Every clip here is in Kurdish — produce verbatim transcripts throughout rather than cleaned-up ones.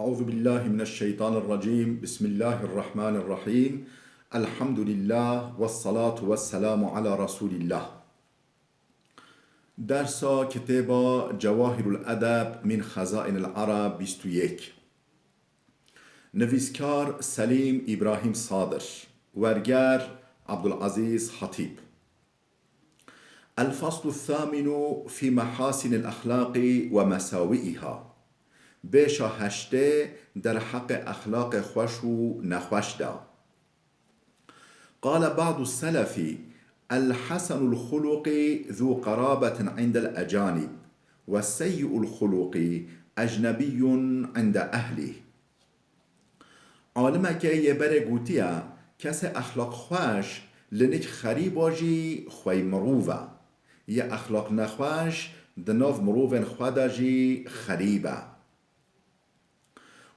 أعوذ بالله من الشيطان الرجيم. بسم الله الرحمن الرحيم. الحمد لله والصلاة والسلام على رسول الله. Dersa kitêba Cewahirul Edeb min Xezainil Ereb bîst û yek. Nivîskar Selîm Îbrahîm Sadir. Werger Abdulazîz Hatîb. الفصل الثامن في محاسن الأخلاق ومساوئها. Bêşa heştê derheqê exlaqê xweş û nexweş de. قال بعض السلف: الحسن الخلق ذو قرابة عند الأجانب، وسيء الخلق أجنبي عند أهله. Alimekê yê berê gotiye, kesê exlaq xweş li nik xerîba jî xwey mirov e. Yê exlaq nexweş di nav mirovên xwe de jî xerîb e.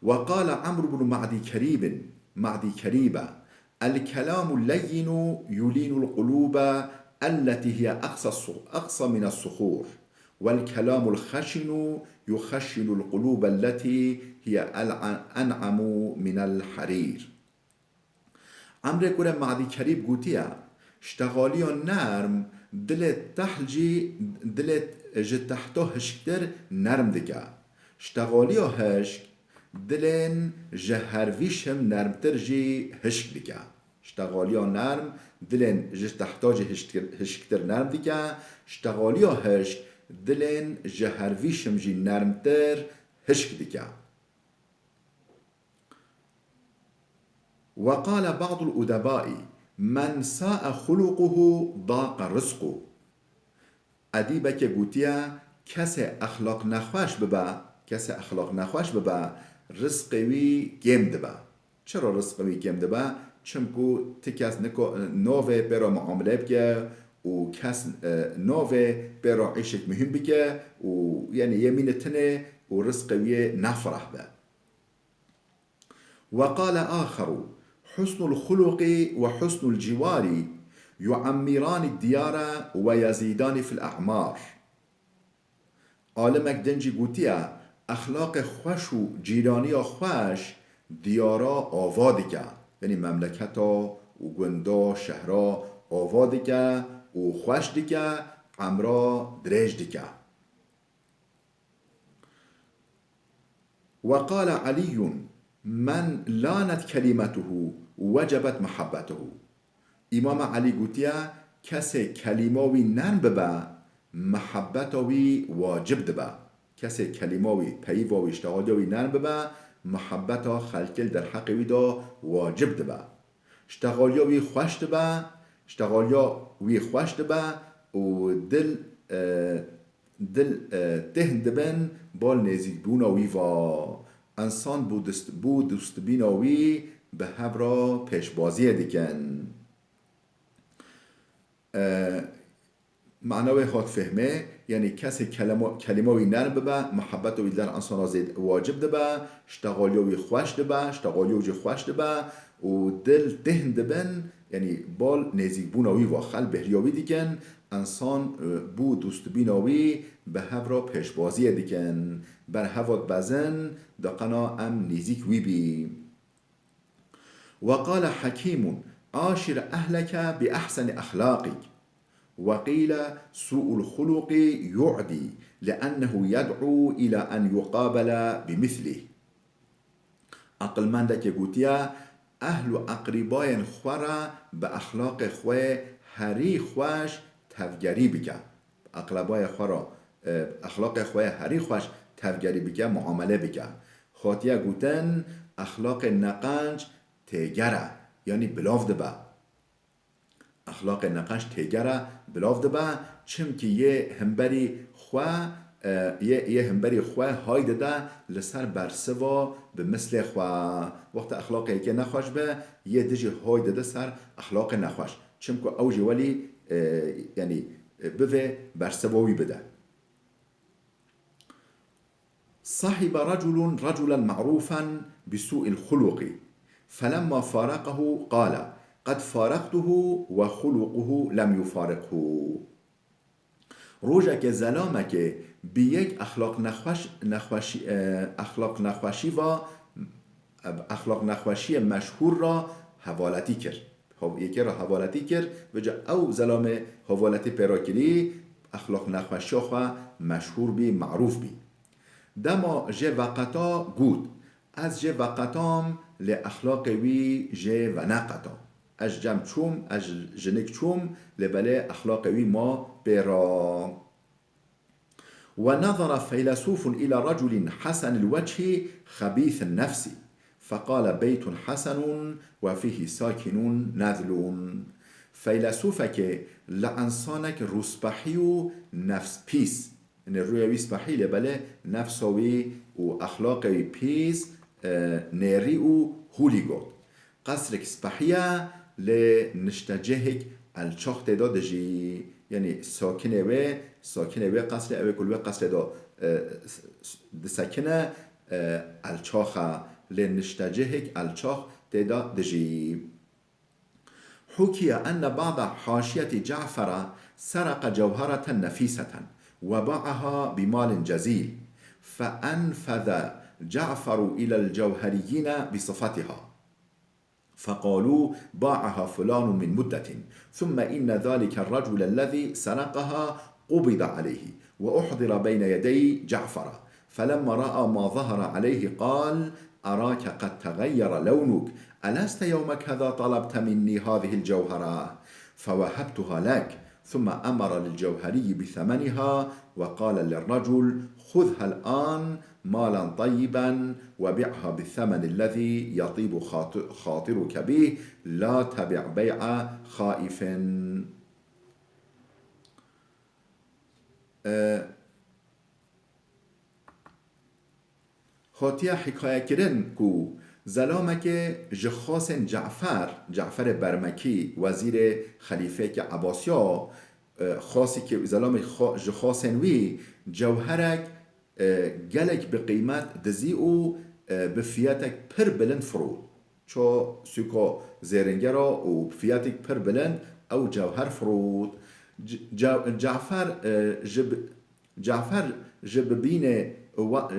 وقال عمرو بن معدي كريب، معدي كريبة: الكلام اللين يلين القلوب التي هي أقسى الص-، أقسى من الصخور، والكلام الخشن يخشن القلوب التي هي ألع-، أنعم من الحرير. Emrê ku re Madî Kerîb gotiye, ştexaliya nerm dilê tehl jî, dilê ji tehta hişktir nerm dike. Ştexaliya hişk dilên ji hervî şim nermtir jî hişk dike. Ştexaliya nerm dilên ji tehta jî hişktir, hişktir nerm dike. Ştexaliya hişk dilên ji hervî şim jî nermtir hişk dike. وقال بعض الأدباء: من ساء خلقه ضاق رزقه. Edîbekê gotiye, kesê exlaq nexweş bibe, kesê exlaq nexweş bibe, rizqê wî kêm dibe. Çira rizqê wî kêm dibe? Çimku ti kes niko-, navê pê re muamele bike û kes, e, navê pê re îşek muhîm bike û, yanî, yê mîne tinê û rizqê wî yê nefireh be. وقال آخر: حسن الخلق وحسن الجوار يعمران الديار ويزيدان في الأعمار. Alimek din jî gotiye, exlaqê xweş û cîraniya xweş diyara ava dike. Yanî memleketa û gunda, şehra ava dike û xweş dike, emra dirêj dike. وقال علي: من لانت كلمته وجبت محبته. Îmam Elî gotiye, kesê kelîma wî nerm bibe, mihebbeta wî wacib dibe. Kesê kelîma wî, peyva wî, ştexaliya wî nerm bibe, mihebbeta xelkê li derheqê wî de wacib dibe. Ştexaliya wî xweş dibe, ştexaliya wî xweş dibe û dil, e, dil, e, têhn dibin bal nêzîkbûna wî va. Ensan bû dist-, bû dostbîna wî bi hev re pêşbaziyê dikin. E, Mana wê hat fehmê, yanî kesê kelemo-, kelîma wî nerm bibe, muhebbeta wî li der insana zêd wacib dibe, ştexaliya wî xweş dibe, ştexaliya wî jî xweş dibe û dil têhn dibin, yanî bal nêzîkbûna wî va, xelk bêhriya wî dikin, insan, e, bû dostbîna wî bi hev re pêşbaziyê dikin. Ber heva dibezin, diqena em nêzîk wî bî. وقال حكيم: عاشر أهلك بأحسن أخلاقك. وقيل: سوء الخلق يعدي، لأنه يدعو إلى أن يقابل بمثله. Aqilmendekê gotiye, ehl û eqrîbayên xwe re bi exlaqê xwe herî xweş tevgerî bike. Eqrebayê xwe re, e, exlaqê xwe herî xweş tevgerî bike, muamele bike. Hatiye gotin, exlaqê neqenc têger e, yanî bilav dibe. Exlaqê neqenc têger e, bilav dibe, çimkî yê himberî xwe, e, yê, yê himberî xwe hay dide li ser bersiva bi mislê xwe. Wexta exlaqê yekê nexweş be, yê dijî hay dide ser exlaqê nexweş. Çimku ew jî welî, e, yanî, e, bivê bersiva wî bide. صحب رجل رجلا معروفا بسوء الخلق، فلما فارقه قال: قد فارقته وخلقه لم يفارقه. Rojekê zelamekê bi yek exlaq nexweş, nexweşî, e, exlaq nexweşî va, exlaq nexweşiyê meşhûr ra hevaletî kir. Hav-, yekê ra hevaletî kir, vêca ew zelamê hevaletî pê ra kirî, exlaq nexweşiya xwe meşhûr bî, merûf bî. Dema jê veqeta got, ez jê veqetam, lê exlaqê wî jê veneqeta. Ez cem çûm, ez jinik çûm, lê belê exlaqê wî ma pê ra. ونظر فيلسوف إلى رجل حسن الوجه خبيث النفس، فقال: بيت حسن وفيه ساكن نذل. Feylesûfekê li ensanek rûspehî û nefspîs, yanî rûyê wî spehî lê belê nefsa wî û exlaqê wî pîs, e, nêrî û hûlî got. Qesrek spehî ye, lê niştecihek elçax tê de dijî. Yanî sakinê wê, sakinê wê qesrê, ew ê ku li wê qesrê de, e, s-, s-, disekine, e, elçax e, lê niştecihek elçax tê de dijî. حكي أن بعض حاشية جعفر سرق جوهرة نفيسة وباعها بمال جزيل، فأنفذ جعفر إلى الجوهريين بصفتها، فقالوا: باعها فلان من مدة، ثم إن ذلك الرجل الذي سرقها قبض عليه وأحضر بين يدي جعفر، فلما رأى ما ظهر عليه قال: أراك قد تغير لونك، ألست يوم كذا طلبت مني هذه الجوهرة؟ فوهبتها لك. ثم أمر للجوهري بثمنها وقال للرجل: خذها الآن مالا طيبا وبعها بالثمن الذي يطيب خاط-، خاطرك به، لا تبع بيع خائف. E, hatiye hikayekirin ku zelamekê ji xasên Cefer, Ceferê Bermekî, wezîrê xelîfeyekî Ebasiya, e, xasîkê, zelamê xa-, ji xasên wî cewherek, e, gelek bi qîmet dizî û, e, bi fiyetek pir bilind firot. Ço sûka Zêrîngera û bi fiyetek pir bilind ew cewher firot. C-, Ce-, Cefer, e, ji bi-, Cefer ji bibînê wa-,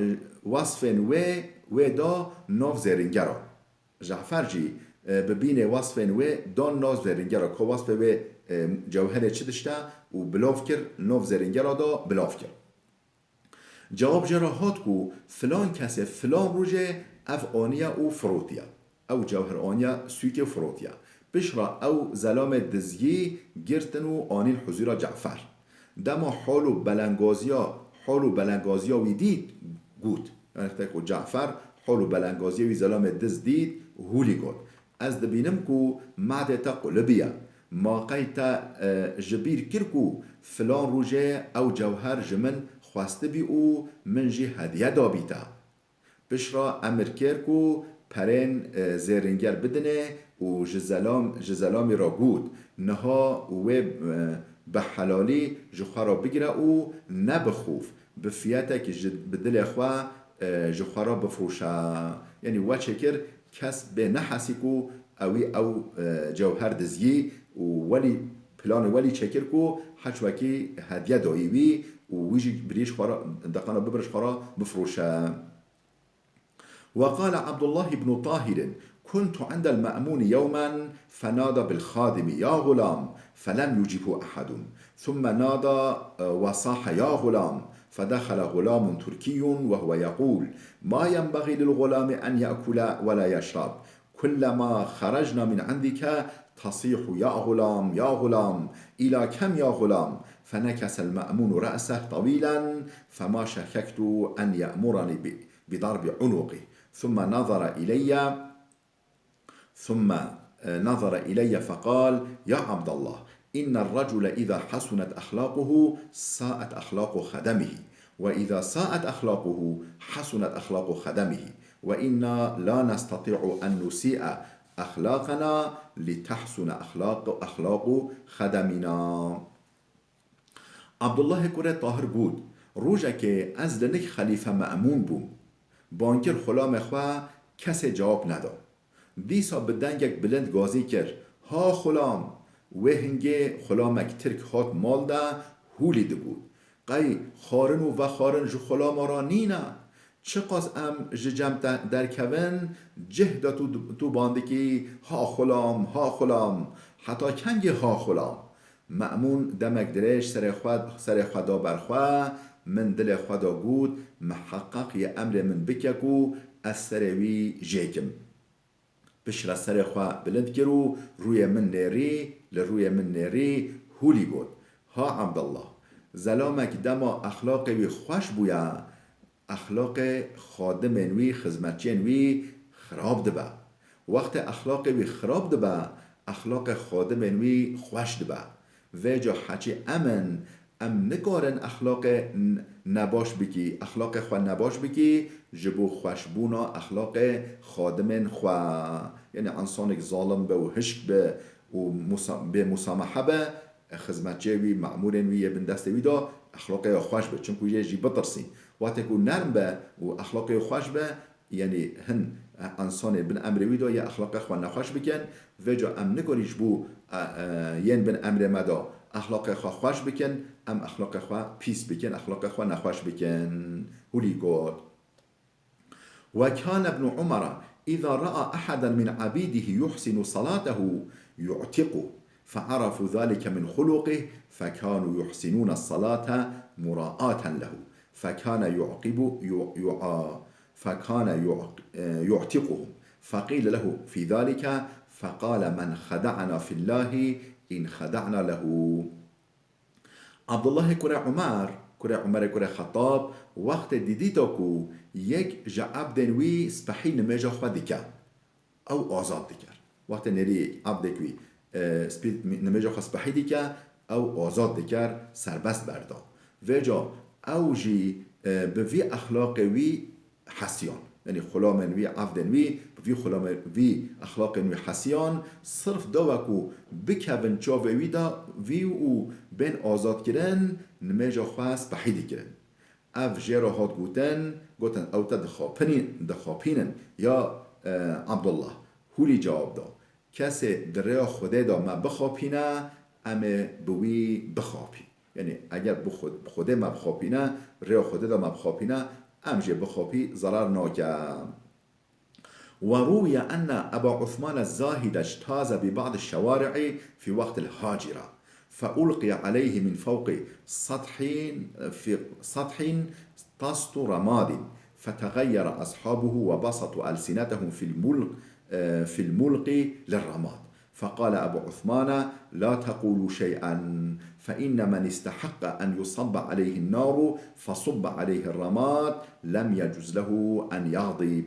wasfên wê, wê da nav Zêrîngera. Cefer jî, e, bibînê wasfên wê dan nav Zêrîngera, ku wasfê wê, e, cewherê çi dişte û bilav kir, nav Zêrîngera da bilav kir. Cewab jê re hat ku filan kesê filan rojê ev aniye û firotiye. Ew cewher aniye sûkê û firotiye. Piştre ew zelamê dizgî girtin û anîn huzûra Cefer. Dema hol û belengaziya, hol û belengaziya wî dît, got. Yanî wextê ku Cefer hol û belengaziya wî zelamê diz dît, hûlî got. Ez dibînim ku mehdê te qulibî ye. Ma qey te, e, ji bîr kir ku filan rojê ew cewher ji min xwestibî û min jî hediye dabî te? Piştre emir kir ku perên, e, Zêrînger bidinê û ji zelam, ji zelamî re got, niha wê, e, bi helalî ji xwe re bigire û ne bi xof, bi fiyetek ji, bi dilê xwe, e, ji xwe re bifroşe. Yanî we çêkir kes bê nehesî ku ewî ew, e, cewher dizgî û welî planê welî çêkir ku heç wekî hediye dayî wî û wî jî birî ji xwe re, deqana bibire ji xwe re bifroşe. وقال عبد الله بن طاهر: كنت عند المأمون يوما فنادى بالخادم: يا غلام، فلم يجبه أحد، ثم نادى، آه، وصاح: يا غلام، فدخل غلام تركي وهو يقول: ما ينبغي للغلام أن يأكل ولا يشرب، كلما خرجنا من عندك تصيح: يا غلام، يا غلام، إلى كم يا غلام؟ فنكس المأمون رأسه طويلا، فما شككت أن يأمرني ب-، بضرب عنقه، ثم نظر إلي، ثم، آه، نظر إلي فقال: يا عبد الله، إن الرجل إذا حسنت أخلاقه ساءت أخلاق خدمه، وإذا ساءت أخلاقه حسنت أخلاق خدمه، وإنا لا نستطيع أن نسيء أخلاقنا لتحسن أخلاق، أخلاق خدمنا. Abdullahê kurê Tahir got, rojekê ez li nik Xelîfe Me'mûn bûm. Ban kir xulamê xwe, kesê cewab neda. Dîsa bi dengek bilind gazî kir, ha xulam! Wê hingê xulamek tirk hat mal de hûlî digot. Qey xwarin û vexwarin ji xulama re nîne? Çiqas em ji cem te derkevin, cih de tu, tu bandikî, ha xulam, ha xulam, heta kengî ha xulam? Me'mûn demek dirêj serê xwe, serê xwe da ber xwe, min dilê xwe da got, miheqeq yê emrê min bike ku ez serê wî jêkim. Piştre serê xwe bilind kir û rûyê min nêrî, li rûyê min nêrî, hûlî got, Ha Ebdullah, zelamek dema exlaqê wî xweş bûye, exlaqê xadimên wî, xizmetçiyên wî xirab dibe. Wextê exlaqê wî xirab dibe, exlaqê xadimên wî xweş dibe. Vêca heçî em in, em nikarin exlaqê n-, nebaş bikî, exlaqê xwe nebaş bikî, ji bo xweşbûna exlaqê xadimên xwe. Yanî însanek zalim be û hişk be û musa-, bê musamehe be, xizmetçiyê wî, memûrên wî yê bin destê wî de exlaqê xwe xweş be, çimku yê jî bitirsî. Wextê ku nerm be û exlaqê xwe xweş be, yanî hin însanê bin emrê wî de yê exlaqê xwe nexweş bikin, vêca em nikarî ji bo, e, e, yên bin emrê me de exlaqê xwe xweş bikin, em exlaqê xwe pîs bikin, exlaqê xwe nexweş bikin. Hûlî got. وكان ابن عمر إذا رأى أحدا من عبيده يحسن صلاته يعتقه، فعرفوا ذلك من خلقه، فكانوا يحسنون الصلاة مراءة له، فكان يعقب-، يع-، يع-، فكان يعق-، يعتقهم، فقيل له في ذلك، فقال: من خدعنا في الله إن خدعنا له. Abdullahê kurê Umer, kurê Umerê kurê Xettab, wextê didîta ku yek ji ebdên wî spehî nimêja xwe dike, ew azad dikir. Wextê nêrî ebdek wî, e, spî-, nimêja xwe spehî dike, ew azad dikir, serbest berda. Vêca ew jî, e, bi vî exlaqê wî hesiyan. Yanî xulamên wî, evdên wî, bi vî xulamên wî, exlaqên wî hesiyan, sirf dawa ku bikevin çavê wî de, vî û bên azadkirin, nimêja xwe spehî dikirin. Ev jê re hat gotin, gotin, ew te dixapinî-, dixapînin, ya, e, Abdullah, hûlî cewab da. Kesê di rêya Xwedê de me bixapîne, em ê bi wî bixapî. Yanî eger bi Xwe-, bi Xwedê me bixapîne, rêya Xwedê de me bixapîne, em jê bixapî zerar nake. وروي أن أبا عثمان الزاهد اجتاز ببعض الشوارع في وقت الهاجرة، فألقي عليه من فوق سطح، في سطح طست رماد، فتغير أصحابه وبسطوا ألسنتهم في الملق-، في الملق للرماد. فقال أبو عثمان: لا تقولوا شيئا، فإن من استحق أن يصب عليه النار فصب عليه الرماد لم يجز له أن يغضب.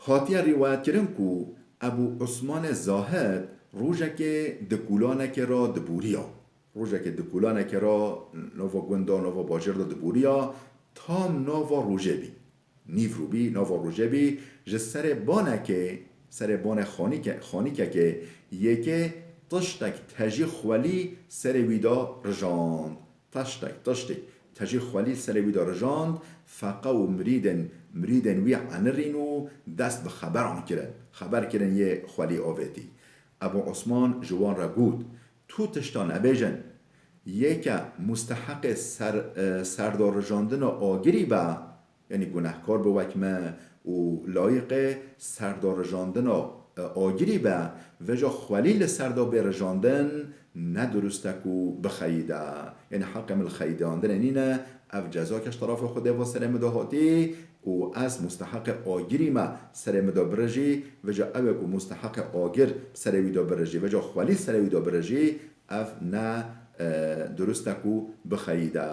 Hatiye rîwayetkirin ku Ebû Usmanê Zahid rojekê di kûlanekê re dibûriya. Rojekê di kûlanekê re nava gund de, nava bajêr de dibûriya, tam nava rojê bî. Nîv rû bî, nava rojê bî, ji serê banekê, serê banê xanîke-, xanîkekê yekê tiştek tejî xwelî serê wî de rijand. Tiştek, tiştek tejî xwelî serê wî de rijand, feqe û mirîdên, mirîdên wî enirîn û dest bi xeberan kirin. Xeber kirin yê xwelî avêtî. Ebû Osman ji wan re got, Tu tişta nebêjin. Yeke musteheqê ser-, e, serdarijandina agirî be, yanî gunehkar be wek me û layiqê serdarijandina, e, agirî be, vêca xwelî li ser de bê rijandin, ne dirust e ku bixeyîde. Yanî heqê min li xeyîdandinê nîne, ev cezake ji terafê Xwedê ve serê min de hatî û ez musteheqê agirî me serê min de birijî, vêca ew ê ku musteheqê agir serê wî de birijî, vêca xwelî serê wî de birijî, ev ne, e, dirust e ku bixeyîde.